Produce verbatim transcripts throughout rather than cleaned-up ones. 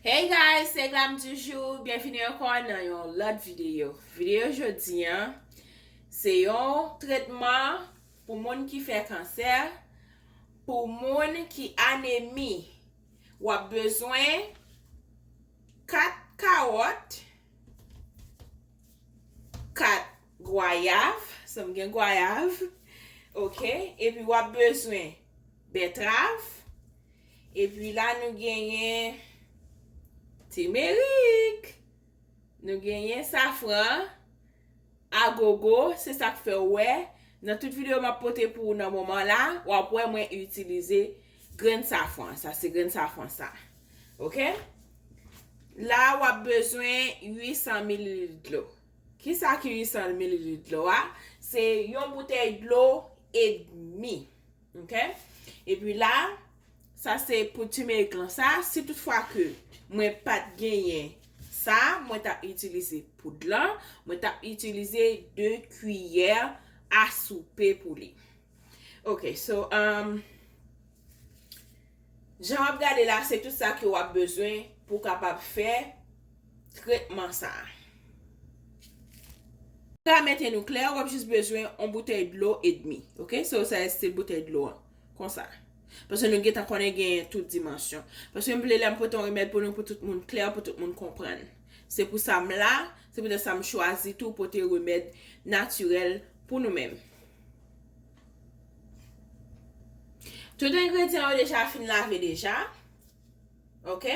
Hey guys, se Glam du jour. Byenvini ankò nan yon lòt videyo. Videyo jodi a, se yon tretman pou moun ki fè kansè, pou moun ki anemi. W ap bezwen kat kawòt, kat gwayav, sa m gen gwayav, oke, epi w ap bezwen bètrav, epi la nou genyen timerik, nou genyen safran, agogo, se sa k fè w wè, nan tout videyo m ap pote pou ou nan moman la, w ap wè mwen itilize grenn safran. Sa se grenn safran sa. Oke? La, w ap bezwen uit san mililit dlo. Kisa ki uit san mililit dlo a? Se yon boutèy dlo edmi. Oke? Epi la, sa se pou timerik lan sa. Si toutfwa ke mwen pa t genyen sa, mwen t ap itilize poud lan, mwen t ap itilize de kiyè a soupe pou li. Oke, so, um, jan w ap gade la, se tout sa ke w ap bezwen pou w kapab fè tretman sa a. Paramèt nou klè, w ap jis bezwen yon boutèy dlo edmi. Oke? So, sa se boutèy dlo an. Konsa. Paske nou gentan konnen gen tout dimansyon. Paske m vle lè m pote yon remèd pou nou, pou tout moun klè, pou tout moun konprann. Se pou sa m la, se poutèt sa m chwazi tou pote remèd natirèl pou nou menm. Tout engredyan yo deja fin lave deja. Oke?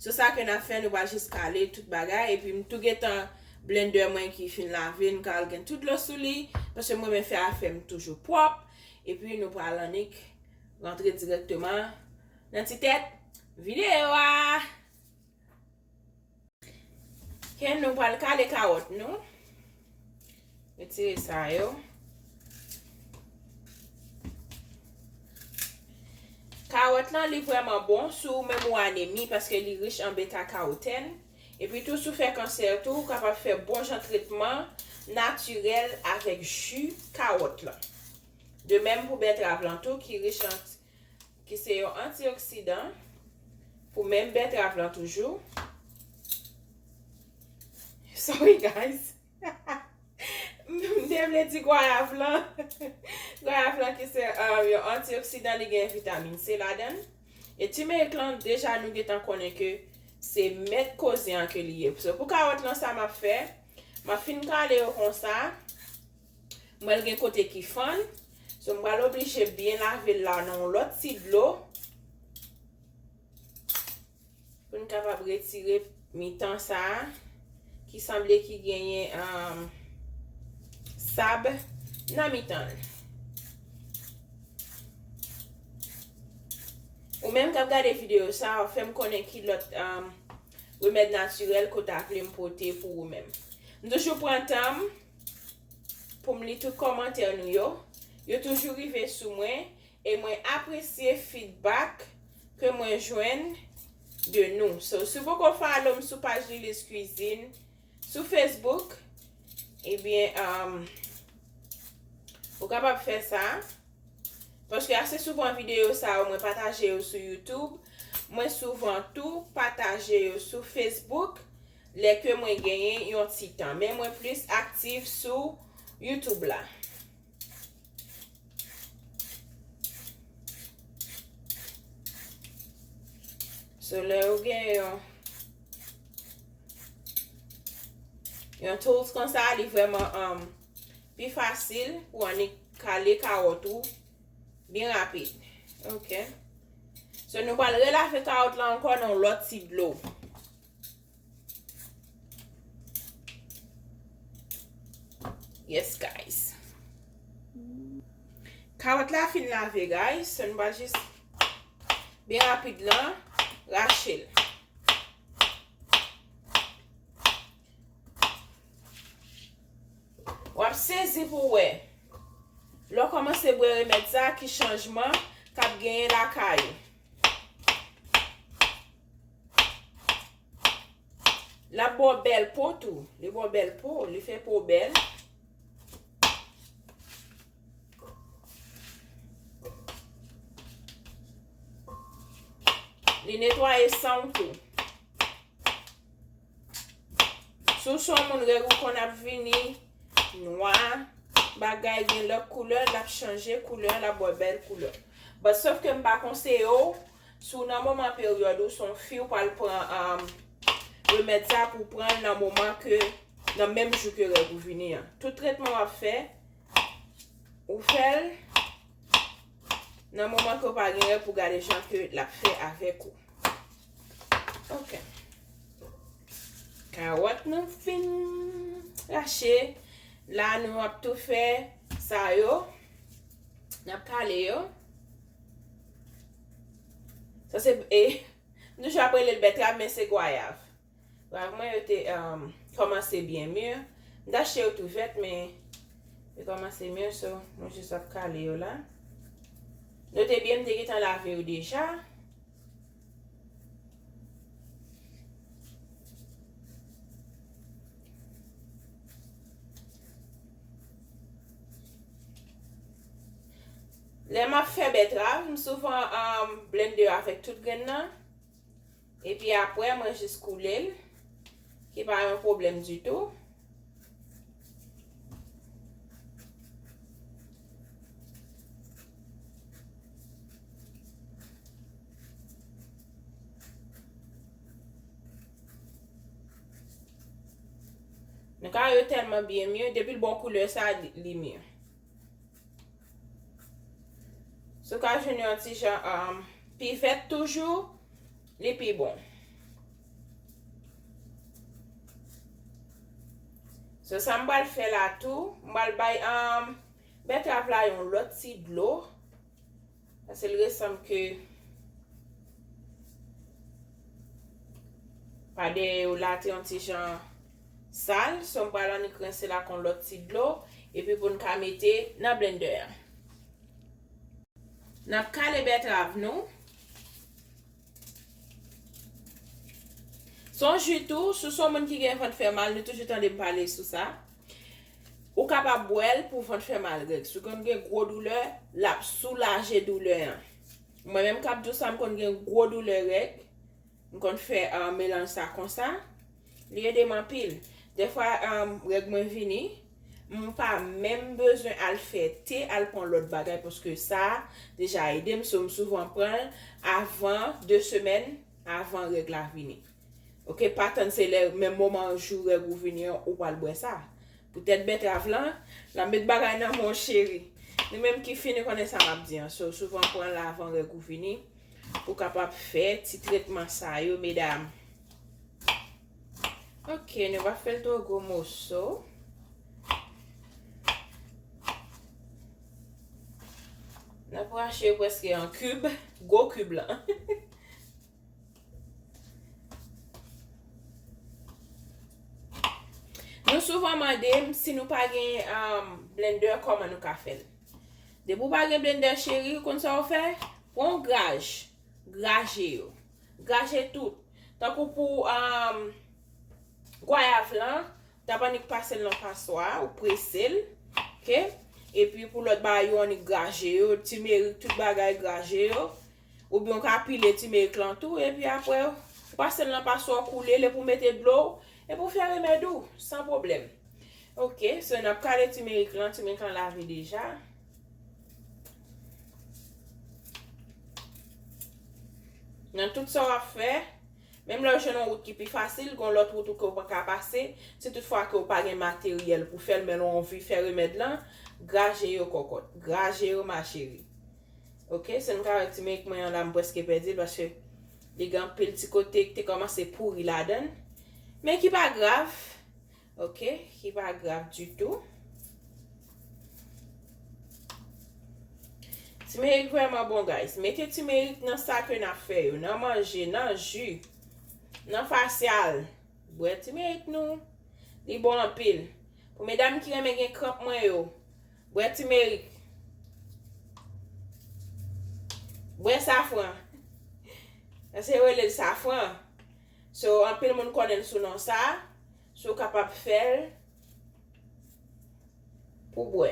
So sa ke n ap fè, nou pral jis kale tout bagay. Epi m tou gentan blendè mwen ki fin lave, m pral gen tout dlo sou li. Paske mwen renmen fè afè m toujou pwòp. Epi nou pral annik rantre dirèkteman nan ti tèt videyo a. Ken nou pral kale kawòt nou. Retire sa yo. Kawòt lan, li vrèman bon si w menm ou anemi, paske li rich an beta karotèn. Epi tou, si w fè kansè tou, ou kapab fè bon jan tretman natirèl avèk ji kawòt lan. De menm pou bètrav lan tou, ki rich an, ki se yon antioksidan, pou menm bètrav lan toujou. Sorry, guys. M te vle di gwayav lan. Gwayav lan ki se, um, yon antioksidan, li gen vitamin C ladan l. E timerik lan, deja nou gentan konnen ke se mèt koze an ke li ye. So, pou kawòt lan, sa m ap fè, m ap fin kale yo konsa. Mwen gen kote ki fann. So, m pral oblije byen lave l la nan yon lòt ti dlo. Pou n kapab retire mitan sa a, ki sanble ki genyen, um, sab nan mitan l. Ou menm k ap gade videyo sa a, fè m konnen ki lòt, um, remèd natirèl ke w ta vle m pote pou ou menm. M toujou pran tan m pou m li tout kòmantè nou yo. Yo toujou rive sou mwen e mwen apresye feedback ke mwen jwenn de nou. So, si w poko follow m sou paj Lily's Cuisine sou Facebook, ebyen, um, ou kapab fè sa. Paske ase souvan videyo sa yo, mwen pataje yo sou YouTube. Mwen souvan tou pataje yo sou Facebook lè ke mwen genyen yon ti tan. Men mwen plis aktif sou YouTube la. So, lè ou gen yon, yon tools konsa, li vrèman, um, pi fasil pou annik kale kawòt ou byen rapid. Ok. So, nou pral relave kawòt la ankò nan yon lòt ti dlo. Yes, guys. Kawòt la fin lave, guys. So, nou pral jis byen rapid lan, rache l. W ap sezi pou w wè. Lè w kòmanse bwè remèd sa, ki chanjman k ap genyen lakay ou. L ap ba w bèl po tou. Li ba w bèl po, li fè po w bèl. Li netwaye san w tou. Si w se yon moun règ ou konn ap vini nwa, bagay gen lòt koulè, l ap chanje koulè, l ap ba w bèl koulè. But sòf ke m pa konseye w, si w nan moman peryòd ou, se yon fi, ou pral pran um, remèd sa pou w pran l nan moman ke, nan menm jou ke règ ou vini an. Tout tretman w ap fè, ou fè l nan moman ke w pa gen règ pou gade jan ke l ap fè avèk ou. Ok. Kawòt nou fin rache. La, nou ap tou fè sa yo. N ap kale yo. Sa se, e, m toujou ap rele l bètrav, men se gwayav. Gwayav mwen yo te um, kòmanse byen mi. M t achte yo tou vèt, men yo kòmanse mi, so mwen jis ap kale yo la. Note byen, m te gentan lave yo deja. Lè m ap fè bètrav, m souvan um, blende yo avèk tout grenn nan. Epi apre, mwen jis koule l, ki pa yon pwoblèm ditou. Nou ka wè yo tèlman byen mi, depi l ba w koulè sa, li, li mi. Si w ka jwenn yon ti jan um, pi vèt toujou, li pi bon. So, sa m pral fè la tou, m pral bay um, bètrav la yon lòt ti dlo. Paske l resanm ke pa dèyè yo la te yon ti jan sal, so m pral annik rense l ak yon lòt ti dlo, epi pou n ka mete nan blendè a. N ap kale bètrav nou. Se yon ji tou, si w se yon moun ki gen vant fè mal, nou toujou tande m pale sou sa. Ou kapab bwè l pou vant fè mal règ. Si w konn gen gwo doulè, l ap soulaje doulè an. Mwen menm k ap di w sa, m konn gen gwo doulè règ. M konn fè uh, melanj sa konsa. Li ede m anpil. Dèfwa um, règ mwen vini, m pa menm bezwen al fè te, al pran lòt bagay, paske sa deja ede m. So, m souvan pran l avan de semèn avan règ la vini. Ok, pa tann se lè menm moman jou règ ou vini an ou pral bwè sa. Poutèt bètrav lan, l ap met bagay nan men w cheri. Nou menm ki fi nou konnen sa m ap di an. So, souvan pran l avan règ ou vini pou kapab fè ti tretman sa yo, medam. Ok, nou pa fè l twò gwo moso. N ap rache yo prèske an kib, gwo kib lan. Nou souvan mande m si nou pa gen um, blendè, kòman nou ka fè l. Depi w pa gen blendè cheri, ou konn sa w fè? Pran yon graj, graje yo. Graje tout. Tankou pou um, gwayav lan, t ap annik pase l nan paswa, ou prese l. Ok? Epi pou lòt bagay yo, annik graje yo, timerik, tout bagay graje yo. Oubyen w ka pile timerik lan tou, epi apre, ou pase l nan paswa, w koule l, epi w mete dlo, epi w fè remèd ou, san pwoblèm. Ok, so n ap kale timerik lan, timerik lan lave deja. Nan tout sa w ap fè, menm lè w jwenn yon wout ki pi fasil, gen lòt wout ou ke w pa ka pase, si tout fwa ke w pa gen materyèl pou fè l, men w anvi fè remèd lan, graje yo kòkòt, graje yo ma chérie. Ok, so n ka wè timerik mwen an la, m prèske pèdi l paske li gen anpil ti kote ki te kòmanse pouri ladan l. Men ki pa grav. Ok, ki pa grav ditou. Timerik vrèman bon, guys. Mete timerik nan sa ke n ap fè yo, nan manje, nan ji, nan fasyal. Bwè timerik nou, li bon anpil. Pou medam ki renmen gen kranp mwen yo, bwè timerik. Bwè safran. Sa se yo rele l safran. So, anpil moun konnen l sou non sa. So, w kapab fè l pou bwè.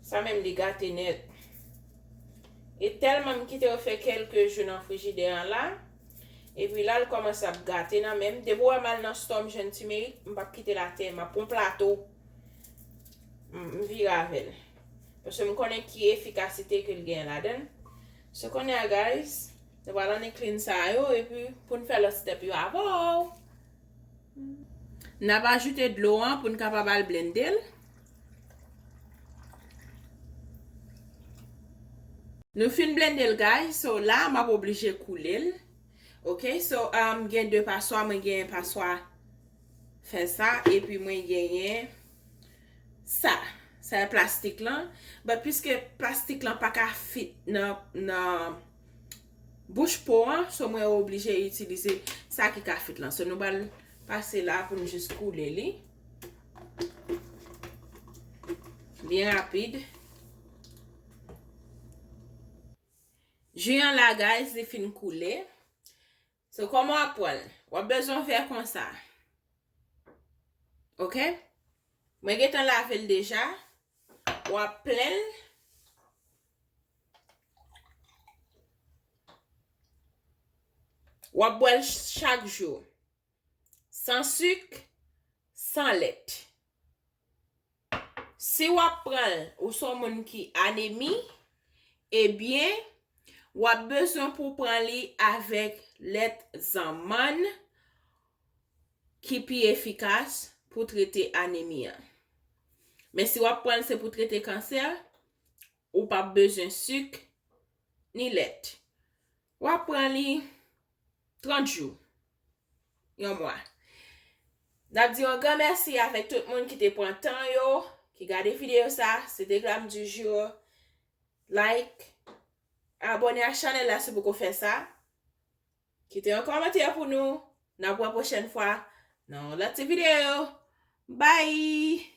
Sa menm li gate nèt. E tèlman m kite yo fè kèlke jou nan frijidè an la, epi la l kòmanse ap gate nan men m. Depi w wè m al nan store m jwenn timerik, m p ap kite l atè, m ap pran plato, m, m vire avè l. Paske m konnen ki efikasite ke l gen ladan l. So kounye a, guys, nou pral annik clean sa yo, epi pou n fè lòt step yo avè w. N ap ajoute dlo an pou n kapab al blende l. Nou fin blende l, guys, so la, m ap oblije koule l. Ok, so, um, gen de paswa, mwen gen paswa fè sa, epi mwen genyen sa. Sa e plastik lan. But piske plastik lan pa ka fit nan, nan bouch po an, so mwen oblije itilize sa ki ka fit lan. So nou pral pase la pou n jis koule li. Byen rapid. Ji an la, guys, li fin koule. So, kòman w ap pran l? W ap bezwen yon vè konsa. Ok? Mwen gentan lave l deja. W ap plen l. W ap bwè l chak jou. San sik, san lèt. Si w ap pran l, ou se yon moun ki anemi, ebyen, w ap bezwen pou w pran li avèk lèt zanmann ki pi efikas pou trete anemi an. Men si w ap pran l se pou trete kansè, ou p ap bezwen sik ni lèt. W ap pran li trant jou, yon mwa. N ap di yon gran mèsi avèk tout moun ki te pran tan yo, ki gade videyo sa. Se te Glam du Jour. Like, abòne ak chanèl la si w poko fè sa. Kite yon kòmantè pou nou. N ap wè pwochèn fwa nan yon lòt ti videyo. Bye!